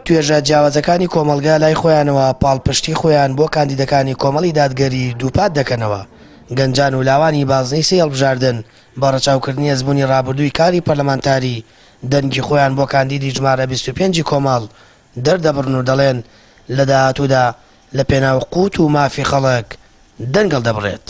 توێژە جیاوازەکانی کۆمەڵگە لای خۆیانەوە پاڵپشتی خۆیان بۆ کاندیدەکانی کۆمەڵی دادگەری دووپات دەکەنەوە، گەنجان و لاوانی بازنەی سێی هەڵبژاردن بە ڕەچاوکردنی ئەزموونی ڕابردووی کاری پەرلەمانتاری دەنگی خۆیان بۆ کاندیدی ژمارە 25 ی کۆمەڵ دەردەبڕن و دەڵێن لە داهاتوودا لە پێناو قوت و مافی خەڵک دەنگ هەڵدەبڕێت.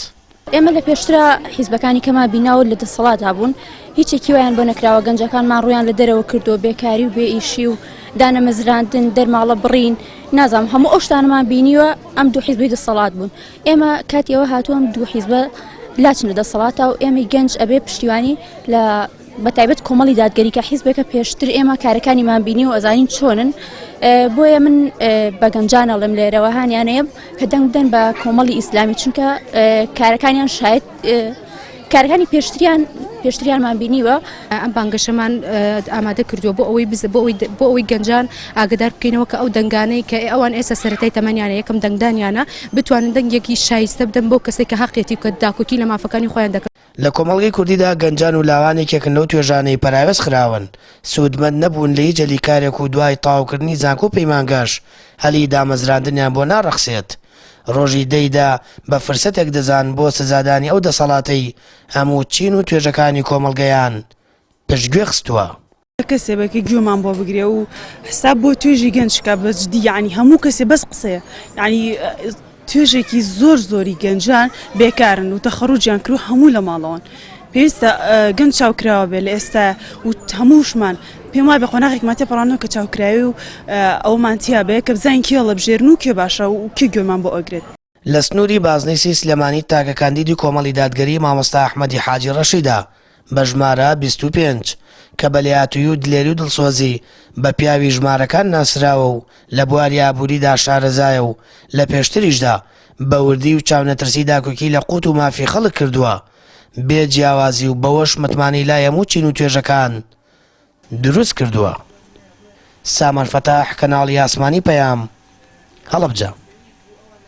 ئێمە لە پێشترا حیزبەکانی کەمان بیناوە لە دەسەڵاتدا بوون هیچێکی وایان بۆ نەکراوە گەنجەکانمان ڕوویان لە دەرەوە کردووە بێکاری و بێ ئیشی و دانەمەزراندن دەرماڵە بڕین نازانم هەموو ئەو شتانەمان بینیوە ئەم دوو حیزبەی دەسەڵات بوون ئێمە کاتی ئەوە هاتووە ئەم دوو حیزبە لاچن لە دەسەڵاتە و ئێمەی گەنج ئەبێ پشتیوانی لە بە تایبەت کۆمەڵی دادگەری کە حیزبێکە پێشتر ئێمە کارەکانیمان بینی و ئەزانین چۆنن بۆیە من بە گەنجان ئەڵێم لێرەوە هانیانەیە کە دەنگ بدەن بە کۆمەڵی ئیسلامی چونکە کارەکانیان شاید کارەکانی پێشتریان پێشتریانمان بینیوە. ئەم بانگەشەمان ئامادە کردووە بۆ ئەوەی بز بۆ ئەوەی بۆ ئەوەی گەنجان ئاگدار بکەینەوە کە ئەو دەنگانەی کە ئەوان ئێستا سەرەتای تەمەنیانە یەکەم دەنگدانیانە بتوانن دەنگێکی شایستە بدەن بەو کەسێک کە هەقیەتی و کە داکۆکی لە مافەکانی خۆیان دەکات. لە کۆمەڵگەی کوردیدا گەنجان و لاوان یەکێکن لەو توێژانەی پەراوێز خراون، سوودمەند نەبوون لە هیچ هەلی کارێک و دوای تەواوکردنی زانکۆ و پەیمانگاش هەلی دامەزراندنیان بۆ ناڕەخسێت. ڕۆژی دەی دا بە فرسەتێک دەزان بۆ سزادانی ئەو دەسەڵاتەی هەموو چین و توێژەکانی کۆمەڵگەیان پشتگوێ خستووە. کەسێ بێ کە گوێمان بۆ بگرێ و حساب بۆ توێژی گەنج کا بە جدی یعنی هەموو کەسێ بەس قسەیە یعنی توێژێکی زۆر زۆری گەنجان بێکارن و تەخەڕوجیان کرد و هەموو لە ماڵەوەن پێویستە گەنج چاوکراوە بێ لە ئێستا و هەمووشمان پێم وایە قۆناغێکمان تێپەڕاندووە کە چاوکراوی و ئەومان تیا بێ کە بزانین کێ هەڵەبژێرن و کێ باشە و کێ گوێمان بۆ ئەگرێت. لە سنووری بازنەی سێی سلێمانی تاکە کاندیدی کۆمەڵی دادگەری مامۆستا ئەحمەدی حاجی ڕەشیدە بە ژمارە 25 کە بە لێهاتوویی و دلێری و دڵسۆزی بە پیاوی ژمارەکان ناسراوە و لە بواری ئابووریدا شارەزایە و لە پێشتریشدا بە وردی و چاونەترسی داکۆکی لە قوت و مافی خەڵک کردووە بێ جیاوازی و بەوەش متمانەی لای هەموو چین و توێژەکان دروست کردووە. سامان فەتاح، کەناڵی ئاسمانی پەیام، هەڵەبجە.